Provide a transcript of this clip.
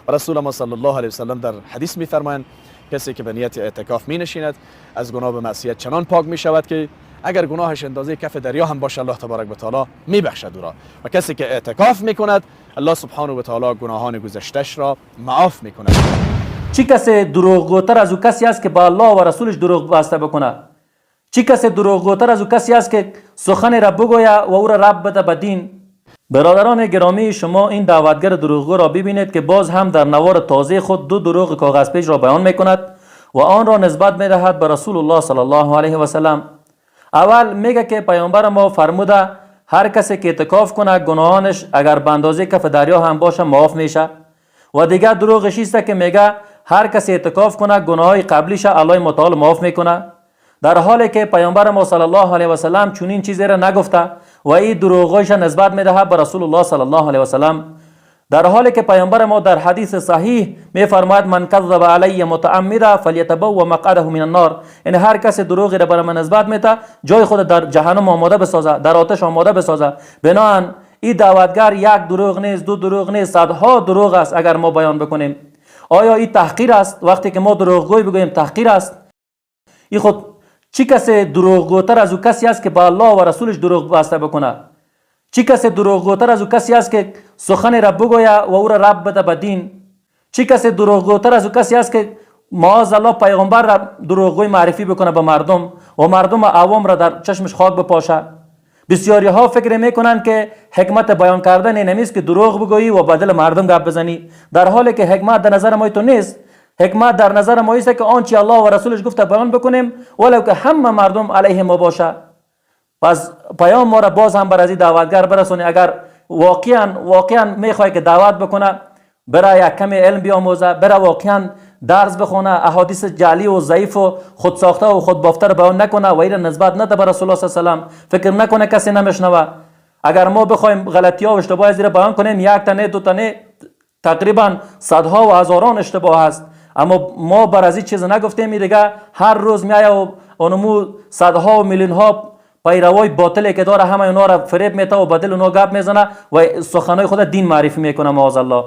و رسول ما صلی الله علیه وسلم در حدیث میفرمایند کسی که به نیت اعتکاف می نشیند از گناه به معصیت چنان پاک می شود که اگر گناهش اندازه کف دریا هم باشه الله تبارک و تعالی می بخشد او را. و کسی که اعتکاف می کند الله سبحانه و تعالی گناهان گذشتش را معاف می کند. چی کسی دروغگوتر از او کسی است که با الله و رسولش دروغ بسته بکنه؟ چی کسی دروغگوتر از او کسی است که سخن را بگویه و او را رب بده به دین؟ برادران گرامی، شما این دعوتگر دروغگو را ببینید که باز هم در نوار تازه خود دو دروغ کاغذ پیچ را بیان میکند و آن را نسبت میدهد به رسول الله صلی الله علیه و سلم. اول میگه که پیامبر ما فرموده هر کسی که اعتکاف کنه گناهانش اگر به اندازه کف دریا هم باشه معاف میشه. و دیگه دروغش است که میگه هر کسی اعتکاف کنه گناههای قبلیش الله متعال معاف میکنه، در حالی که پیامبر ما صلی الله علیه و سلم چنین چیزی را نگفته و این دروغش نسبت میدهد به رسول الله صلی الله علیه و سلم، در حالی که پیامبر ما در حدیث صحیح میفرماید من کذب علی متعمدا فلیتبوأ مقعده من النار، یعنی هر کس دروغی را بر من نسبت میده جای خود در جهنم آماده بسازه، در آتش آماده بسازه. بنابراین این دعوتگر یک دروغ نیست، دو دروغ نیست، صدها دروغ است اگر ما بیان بکنیم. آیا این تحقیر است؟ وقتی که ما دروغگوی بگوییم تحقیر است؟ این خود چی کسی دروغگوتر از او کسی است که با الله و رسولش دروغ بسته بکنه؟ چی کسی دروغگوتر از او کسی است که سخن را بگویه و او را رب بده به دین؟ چی کسی دروغگوتر از او کسی است که معاذ الله پیغمبر را دروغگوی معرفی بکنه به مردم و مردم عوام را در چشمش خاک بپاشه؟ بسیاری ها فکر میکنند که حکمت بیان کردن این نیست که دروغ بگویی و به دل مردم گپ بزنی، در حالی که حکمت در نظر ما تو نیست. حکمت در نظر ما است که آنچه الله و رسولش گفته بیان بکنیم، ولو که همه مردم علیه ما باشه. پس پیام ما را باز هم بر از این دعوتگر برسونی، اگر واقعا میخوای که دعوت بکنه، برای یک کمی علم بیاموزه، برای واقعا درس بخونه، احادیث جعلی و ضعیف و خود ساخته و خود بافته رو بیان نکنه و این نسبت نده به رسول الله صلی الله علیه و سلم. فکر نکنه کسی نمیشنوه. اگر ما بخوایم غلطی ها و اشتباه زیر بیان کنیم، یک تنه دو تنه، تقریبا صدها و هزاران اشتباه هست، اما ما بر از این چیز نگفتیم. دیگه هر روز میایه و اونمو صدها و میلیون ها پیروای باطلی که داره همه اونا را فریب میته و بدل اونا گپ میزنه و سخنای خود دین معرفی میکنه، معاذ الله.